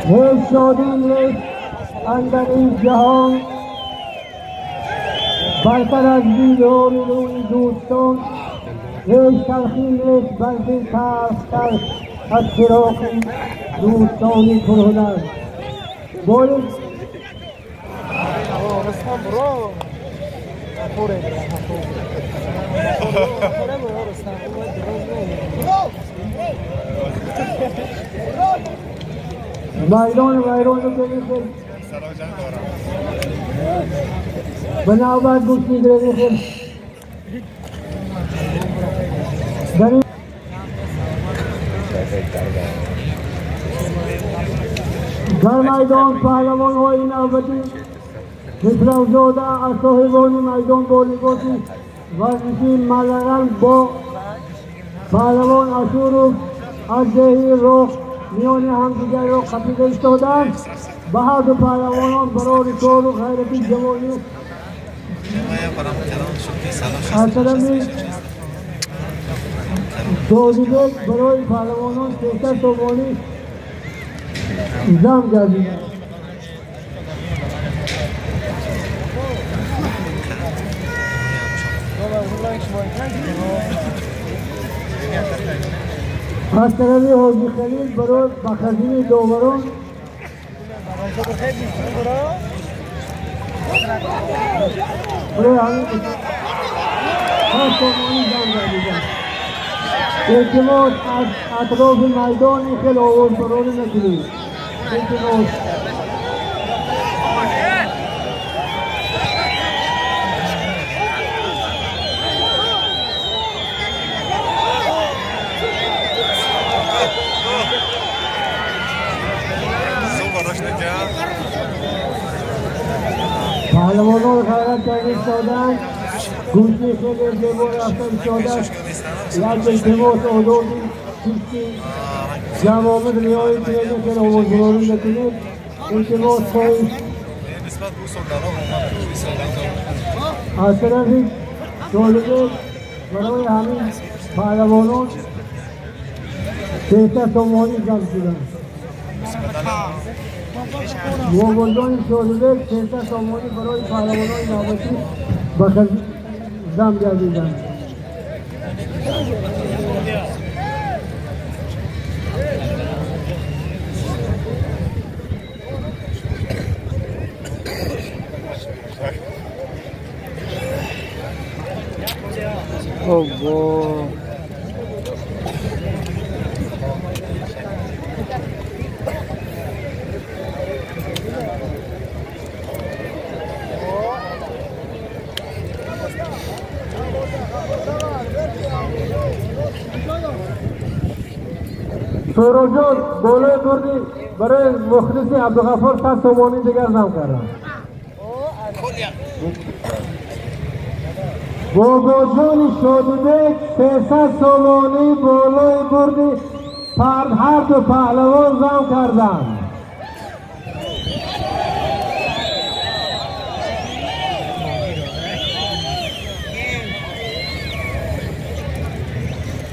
هیچ شادی نیست اندر این جهان برتر از دیدار روی دوستان، هیچ تلخی نیست بلکه تلختر از فراق دوستان پرهنر. باید میدان ویران رو که به نوبت گوش می‌گیره. در میدان پهلوان های نوبتی خسروزاده از صاحبان میدان با لباس ورزشی ملغن با پهلوان عاشوروف از دهی رخ میان همدیگر را قپیده ایستادند. به هر دو پهلوانان برای کار و غیرت جوانی از طرف دادیبک برای پهلوانان 300 سومانی زم گردیدند. از طرف حاجی خلیل برای بخزین داوران برای همین 7 سومانی زم گردیدند. التماس از اطراف میدان خیلی آواز براری نکنید. التماس پهلوانان خیرت کرده ایستادند. گوشی خیلی زیبا رفته ایستاده. یک التماس آدابی چیزی جوامد رعایت کنید، خیلی آوازگاری نکنید. التماس خواهید از طرف جالبه برای همین پهلوانان 300 سومانی جمع شدند. باباجان شادبک 300 سومانی برای پهلوانان نوبتی به زم گردیدند. الله سوروجان بالای بردی برای مخلص عبدالغفار 100 سومانی دیگر زم کردم. باباجان شادبک 300 سومانی بالای بردی هر دو پهلوان زم کردن.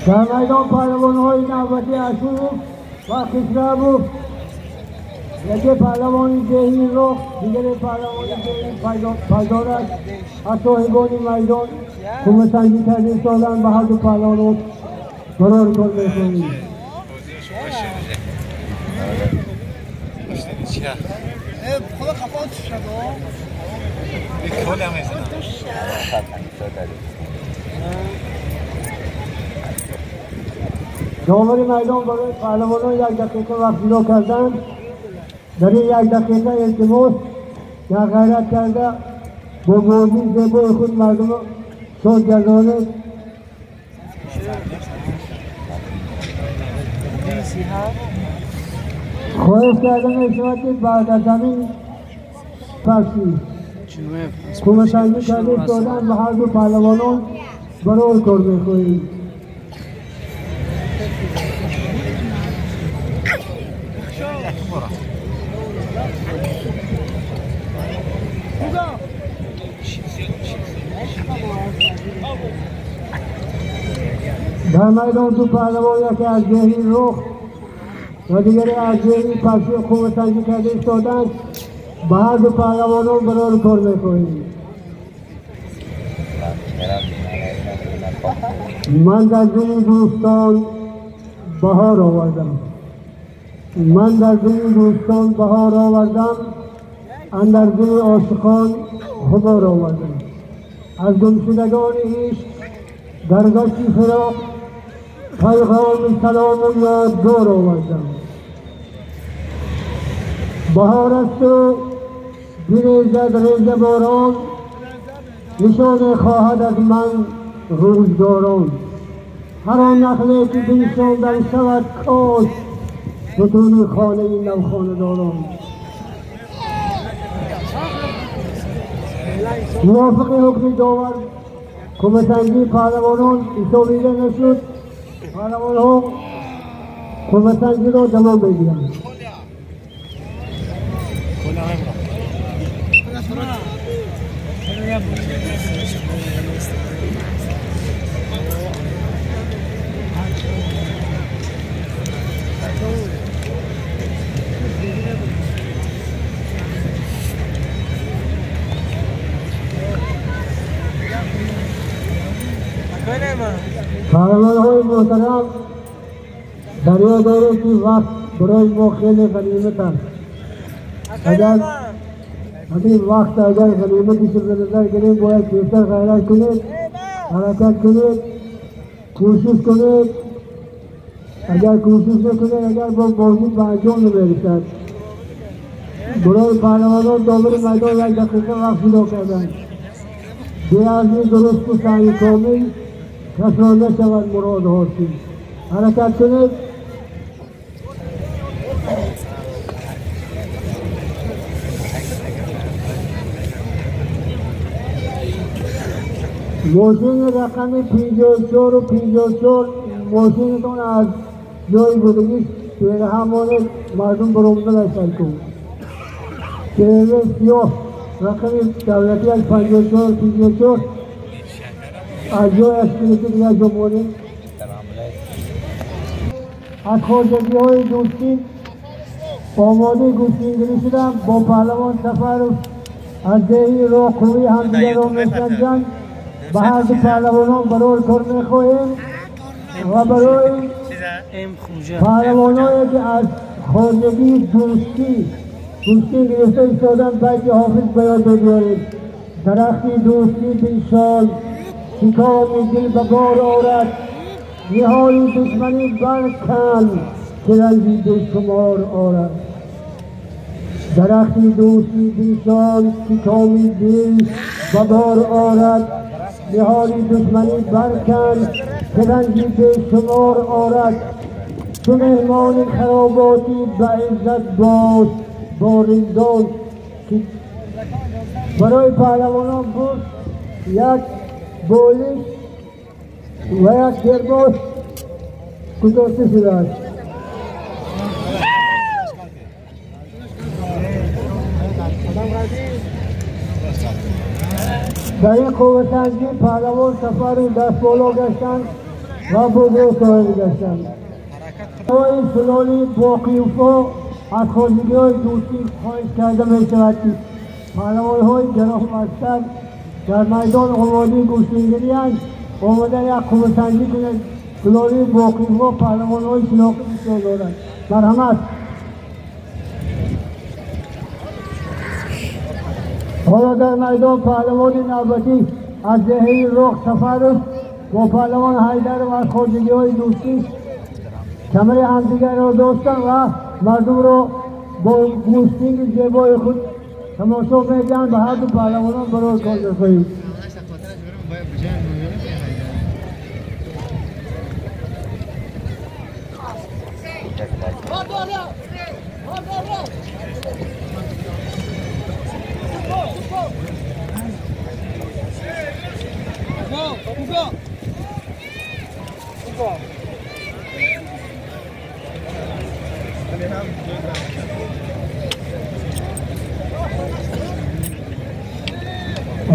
در میدان پهلوان های نوبتی عاشوروف و خسروف، یکی پهلوان ذهنی رخ، دیگر پهلوان ذهنی پیدارک از صاحبان میدان کمک سنجی کرده ایستادند. به هر دو پهلوان برار کار میکنیم. داور میدان برای پهلوانان 1 دقیقه وقت جدا کردند. در این 1 دقیقه التماس یا غیرت کرده با بازی زیبای خود مردم شاد گردانید. خواهش کرده میشود که بعد از زمین پرسی کمک سنجی کرده ایستادند. به هر دو پهلوانان برار کار میخواهیم. در در میدان دو پهلوان یکی از جهی رخ و دیگری از جهی پشوی قوه سنجی کرده ایستادند. به هر دو پهلوانان برای کار میخواهیم. من در دل دوستان بهار آوردم، من در دل دوستان بهار آوردم، اندر دل عاشقان خمار آوردم. از گمشدگان عشق در دشت فراق پیغام سلام و یادگار آوردم. بهار است و بریزد ریزه باران، نشانه خواهد از من روزگاران. هر آن نخله که بنشاندن شود کاش ستون خانه نوخانه داران. موافق حکم داور قوه‌سنجی پهلوانان حسابیده نشد. پهلوانها قوه‌سنجی را دوام می‌دهند. پهلوان‌های محترم، دریا داره که وقت برای ما خیلی غنیمت است. اگر همین وقت اگر غنیمتی به نظر گیریم باید بیشتر غیرت کنید، حرکت کنید، کوشش کنید. اگر کوشش نکنید اگر با بازی به انجام نمیرسد. برای پهلوانان داور میدان یک دقیقه وقت جدا کردند. بی‌عزمی درست و سعی کامل کس را نشود مراد حاصل. حرکت کنید. ماشین رقم 54 و 54 ماشینتان از جای بودگیش به همان مردم برآمده نشد کن. که سیاه رقم دولتی از 54 و 54 از جای اشکیلتی دیگر جمهوری از خواجگی های دوستی آماده گوشتینگیری شدم با پهلوان سفر از دهی راه قوی همدیگر را میسنجند. به هر دو پهلوانان برای کار میخواهیم و برای پهلوانایی که از خواجگی دوستی گرفته ایستادن بیت حافظ به یاد بیارید. درختی دوستی بنشان شکام دل به بار آورد، نهال دشمنی برکن که رنجی بیشمار آورد. درختی دوستی بنشان شکام دل به بار آورد، نهال دشمنی برکن که رنجی بیشمار آورد. تو مهمان خراباتی به عزت باش با رندان. که برای پهلوانان بود یک بالش و یک کرباس گذاشته شده است. در این قوه‌سنجی پهلوان سفر و دست بالا گشتند و بزرگ صاحب گشتند. این سلالی باقیوفا از خواجگی های دوستی خواهش کرده می شود که پهلوان های گرانمصرف در میدان آماده گوشتینگیری اند، آماده یک قوه‌سنجی کنند. سلالی باقیوفا پهلوان های شناخته بسیار دارند. مرحمت. حالا در میدان پهلوان نوبتی از دهه رخ سفر با پهلوان حیدر و از خواجگی های دوستی کمر همدیگر را داشتند و مردم را با گوشتینگ زیبای خود تماشا می‌دهند. به هر دو پهلوانان برای کار می‌خواهیم.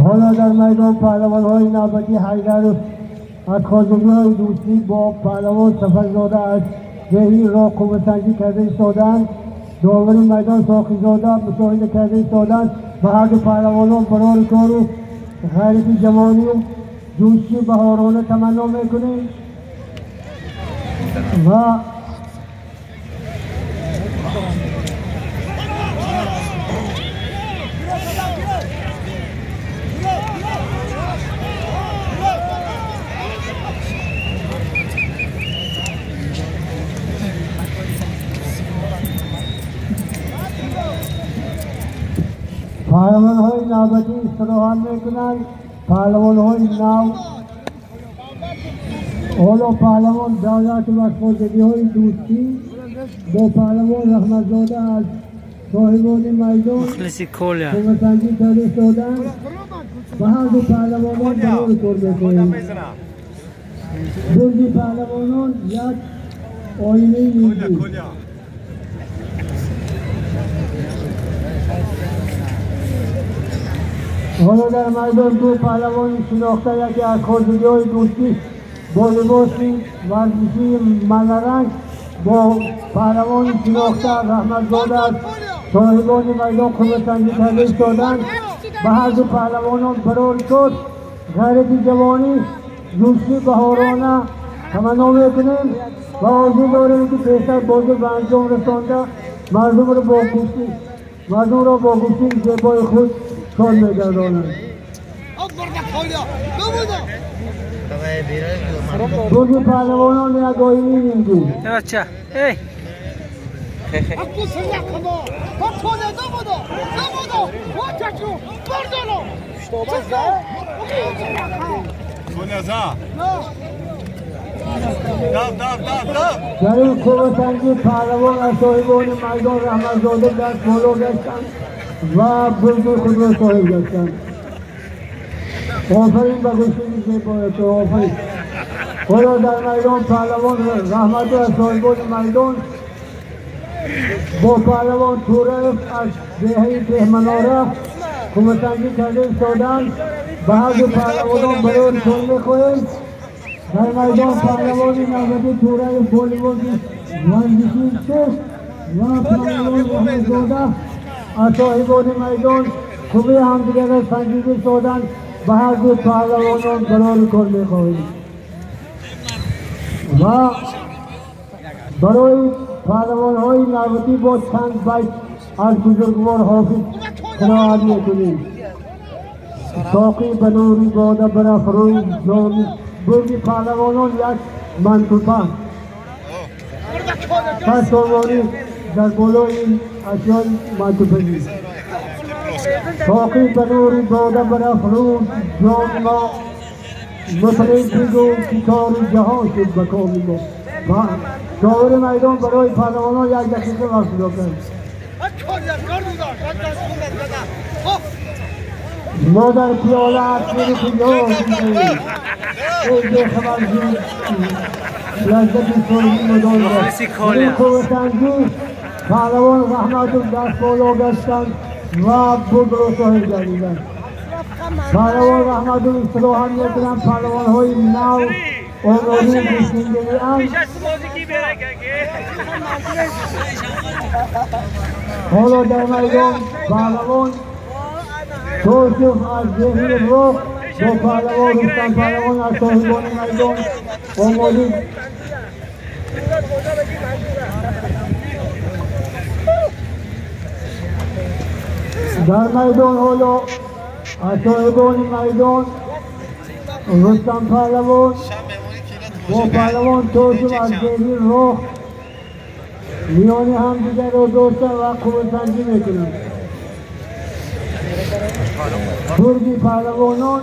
حالا در میدان پهلوان‌های نوبتی حیدر از خواجگی‌های دوستی با پهلوان سفرزاده از ذهنی را قوه‌سنجی کرده ایستادند. داور میدان ساقی‌زاده مشاهده کرده ایستادند. به هر دو پهلوانان برای کار و غیرت جوانی و جوشی بهارانه تمنا میکنیم و پهلوان‌های نوبتی استراحت میکنند. پهلوان‌های نو حالا پهلوان دولت و خواجگی‌های دوستی با پهلوان رحمت‌زاده از صاحبان میدان قوه‌سنجی کرده ایستادند. به هر دو پهلوانان برای کار میکنیم. برد پهلوانان یک آینه نیزی. حالا در میدان دو پهلوان شناخته، یکی از خواجگی‌های دوستی با لباس ورزشی ملرنگ با پهلوان شناخته رحمت‌زاده از صاحبان میدان قوه‌سنجی کرده ایستادند. به هر دو پهلوانان برای کار غیرت جوانی جوشی بهارانه تمنا میکنیم و آرزو داریم که پیشتر بازی به انجام رسانده مردم را با گوشی زیبای خود کار میگردانند. برد پهلوانان یک آینه نیمگو. در این قوه‌سنجی پهلوان از صاحبان میدان رحمت‌زاده دست بالا گشتند و برد خود را صاحب گشتند. آفرین به گوشی زیبایت، آفرین. حالا در میدان پهلوان رحمت از صاحبان میدان با پهلوان تورف از دهه تهمناره قوه‌سنجی کرده ایستادند. به هر دو پهلوانان برای کار میخواهیم. در میدان پهلوان نوبتی تورف با لباس ورزشی سرخ و پهلوان رحمت‌زاده از صاحبان میدان خوبی همدیگر را سنجیده ایستادند. به هر دو پهلوانان برای کار میخواهیم و برای پهلوان‌های نوبتی با چند بیت از بزرگوار حافظ قرائت میکنیم. ساقی به نوری باده برافروز جامی. برد پهلوانان یک منطوپه پس سواری در بالای این اشیای منطوپگی. ساقی به نوری باده برافروز جام ما، مطرب بگو که کار جهان شد به کام ما. داور میدان برای پهلوانان یک دقیقه وقت دادند. ما در پیاله اسیر کجا دیدیم ای بیخبر لذت سرگی مدار را. این قوه‌سنجی پهلوان رحمت دست بالا گشتند و برد را صاحب گردیدند. پهلوان رحمت استراحت میکنند. پهلوان های نو آماده گوشتینگیری اند. حالا در میدان پهلوان توصیف از ذهن رخ با پهلوان رستم پهلوان از صاحبان میدان آماده. در میدان حالا از صاحبان میدان رستم پهلوان با پهلوان توصیف از ذهن رخ میان هم دیگر را داشتن و قوه‌سنجی میکنند. برد پهلوانان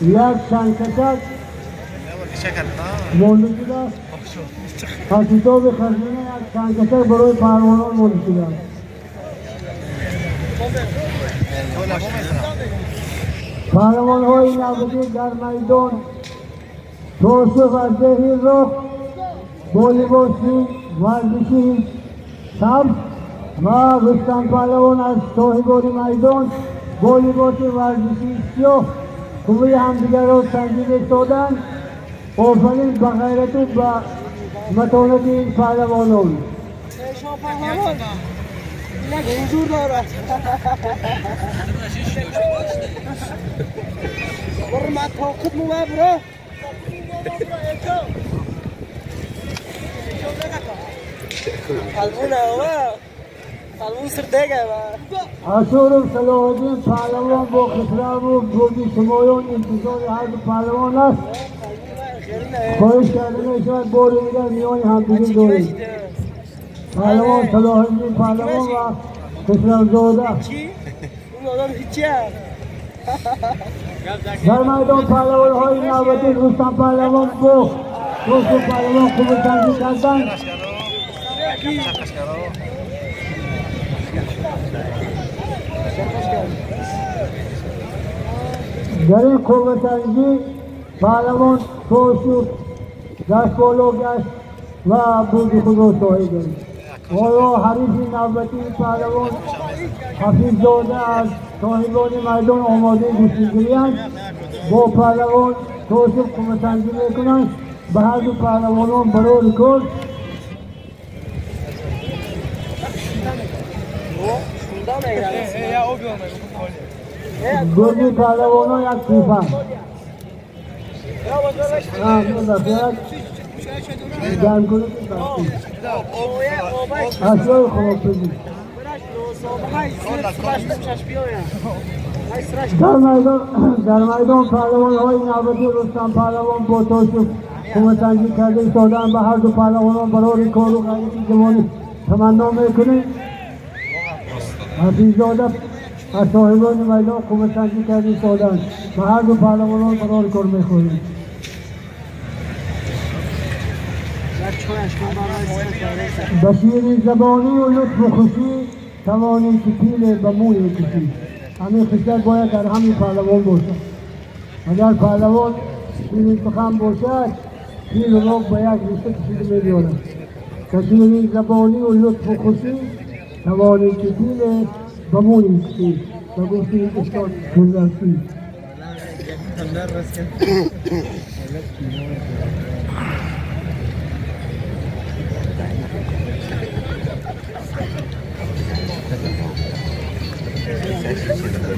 یک چنگکشک مانده شده است. از کتاب خزینه یک چنگکشک برای پهلوانان مانده شده است. پهلوان‌های نوبتی در میدان توصیف از ذهن رخ با لباس ورزشی سبز و رستم پهلوان از صاحبان میدان با لباس ورزشی سیاه قوه همدیگر را سنجیده ایستادند. آفرین به غیرت و به متانت این پهلوانان. حضور دارد. برو من طاقت مو برو. عاشور صلاح الدین پهلوان با خسرو و بردی شمایان انتظار هر دو پهلوان است. خواهش کرده میشود بار دیگر میان همدیگه داریم. پهلوان صلاح الدین پهلوان و خسروزاده در میدان پهلوان های نوبتی رستم پهلوان با رستم پهلوان خوب تنظیم کردند. در این قوه سنجی پهلوان توشوف دست بالا گشت و برد خود را صاحب گشت. حالا حریف نوبتی پهلوان حفیظزاده از صاحبان میدان آماده گوشتیگیری‌اند. با پهلوان توشوف قوه سنجی میکنند. به هر دو پهلوانان برای رکورد. گردی پهلوانان یک توفان گرم کنید اشیای خراب. در میدان پهلوان های نوبتی رستم پهلوان با تاشوف قوه سنجی کرده ایستاده‌اند. به هر دو پهلوانان برای کار و غیرت جوانی تمنا میکنیم. حفیظزاده از صاحبان میدان قوه سنجی کرده ایستاده‌اند. به هر دو پهلوانان برای کار میخوریم. به شیرین زبانی و لطف و خوشی توانی که پیل به موی کشی. همین خصلت باید در همین پهلوان باشد. اگر پهلوان شیرین سخن باشد پیل را به یک ریشه کشیده می‌بیارد. به شیرین زبانی و لطف و خوشی توانی که پیل به موی کشی. به گفته استاد فردوسی.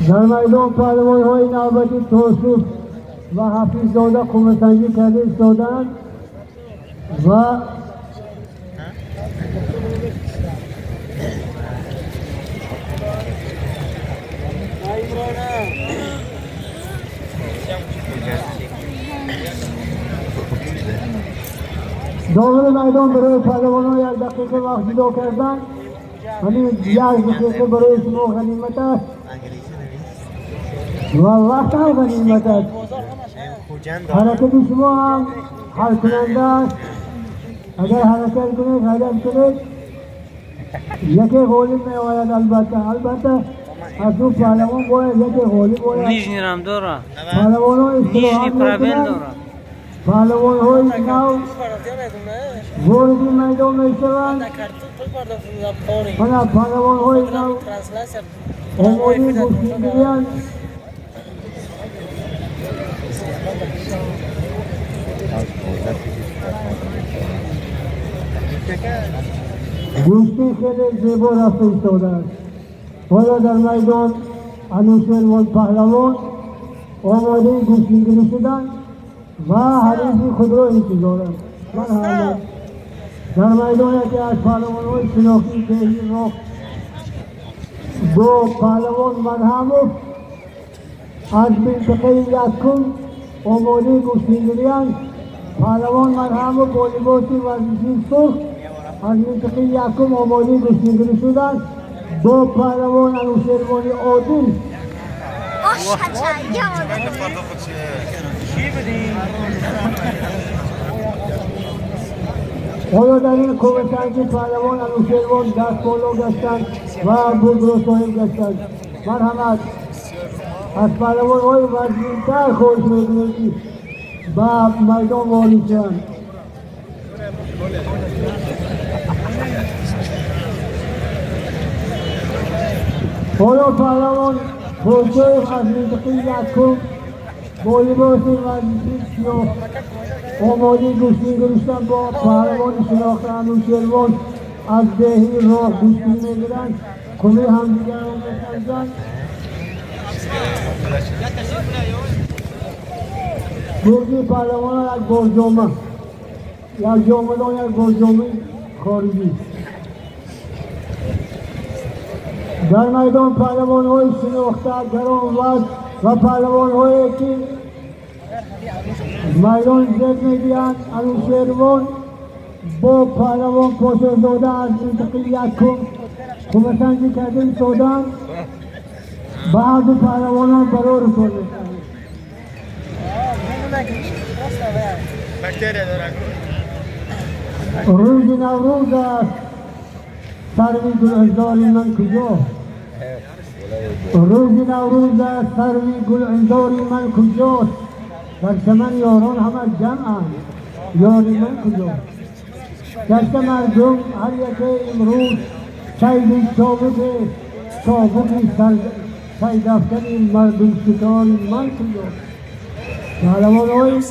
در میدان پهلوان های نوبتی توصیف و حفیظزاده قوه سنجی کرده ایستادند و داخل میدان برای پهلوان ها یک دقیقه وقت جدا کردند. همین یک دقیقه برای شما غنیمت است و وقت هم غنیمت است. حرکت شما هم حل کننده است. اگر حرکت کنید غلط کنید یکی غالب می آید. البته از او پهلوان باید یکی غالب آید. نیجنی رام داره، پهلوان ها نیجنی پرابل داره. پهلوان های نو وارد میدان می شوند. پهلوان های نو آماده گوشتیگیری‌اند. گوشتی خیلی زیبا رفته ایستاده است. حالا در میدان انوشیروان پهلوان آماده گوشتیگیری شدند و حریف خود را انتظارند. من حالا در میدان یکی از پهلوان‌های شناختی تهران را با پهلوان مرحموف از منطقه یکم آماده گوشتیگیری‌اند. پهلوان مرحموف با لباس ورزشی سرخ از منطقه یکم آماده گوشتیگیری شدند با پهلوان انوشیروان عادل. حالا در این قوه سنجی پهلوان انوشیروان دست بالا گشتند و برد را صاحب گشتند. مرحمت از پهلوان های وزینتر خواهش میکنیم که به میدان وارد شوند. حالا پهلوان پرچوف از منطقه یکم با لباس ورزشی سیاه آماده گوشتی گرفتن با پهلوان شناخته انوشیروان از دهی راه گوشتی میگیرند. کمی همدیگر را میسنجند. برگی پهلوان یک برجامه، یک جامدان، یک برجامه خارجی. در میدان پهلوان های شناخته گران وزن و پهلوان هایی که میدان زد میدیند. انوشیروان با پهلوان پاشازاده از منطقه یکم خوبسنجی کرده ایستادند. به هر دو پهلوانان برای کار میکنند. روز نوروز است، سروی گلعذار من کجا؟ روز نوروز است، سروی گلعذار من کجاست؟ در چمن یاران همه جمعند، یاری من کجاست؟ دست مردم هر یک امروز سید چابک چابکی سید افکن مردم شکار من کجاست؟ پهلوان های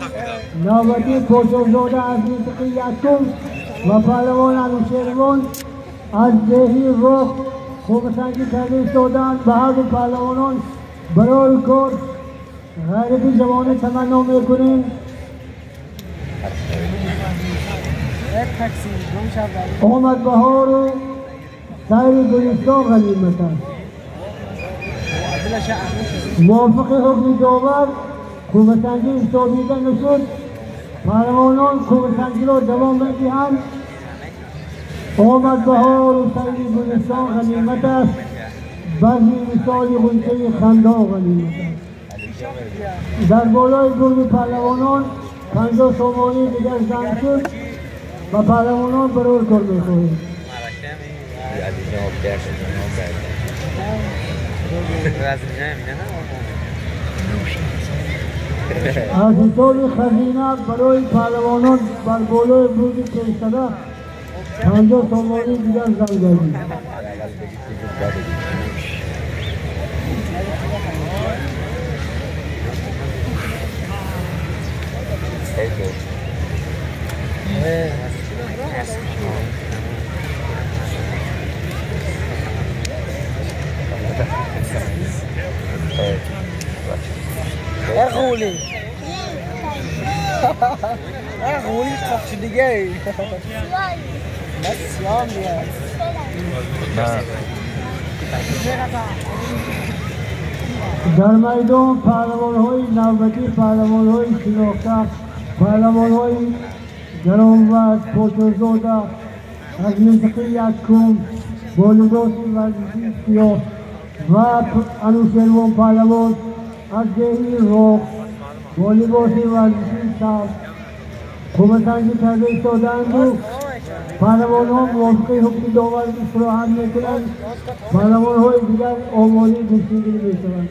نوبتی پاشازاده از منطقه یکم و پهلوان انوشیروان از دهی راه خوبسنجی کرده ایستادند. به هر دو پهلوانان برای کار غیرت جوانه تمنا میکنیم. آمد بهار و سیر گلستان غنیمت است. موافق حکم داور کوبه‌سنجی ایستادیده نشد. پهلوانان کوبه‌سنجی را دوام میدهند. آمد بهار و سیر گلستان غنیمت است، بعضی مثال غنچه خندا غنیمت است. در بالای برد پهلوانان 50 سامانی دیگر زن شد و پهلوانان برای کار میخواهیم. از حساب خزینه برای پهلوانان بر بالای برد پیشتره 50 سامانی دیگر زن گردید. غولی غولی قفش دیگه بس سیام دیگه. در میدان پهلوان‌های نوبتی، پهلوان‌های شناخته، پهلوان‌های گرانوزن پاشازاده از منطقه یکم با لباس ورزشی سیاه و انوشیروان پهلوان از دهی راه با لباس ورزشی سبز خوبسنجی کرده ایستادند و پهلوان‌ها موافق حکم داور استراحت میکنند. پهلوان‌های دیگر آماده گوشتیگیری میشوند.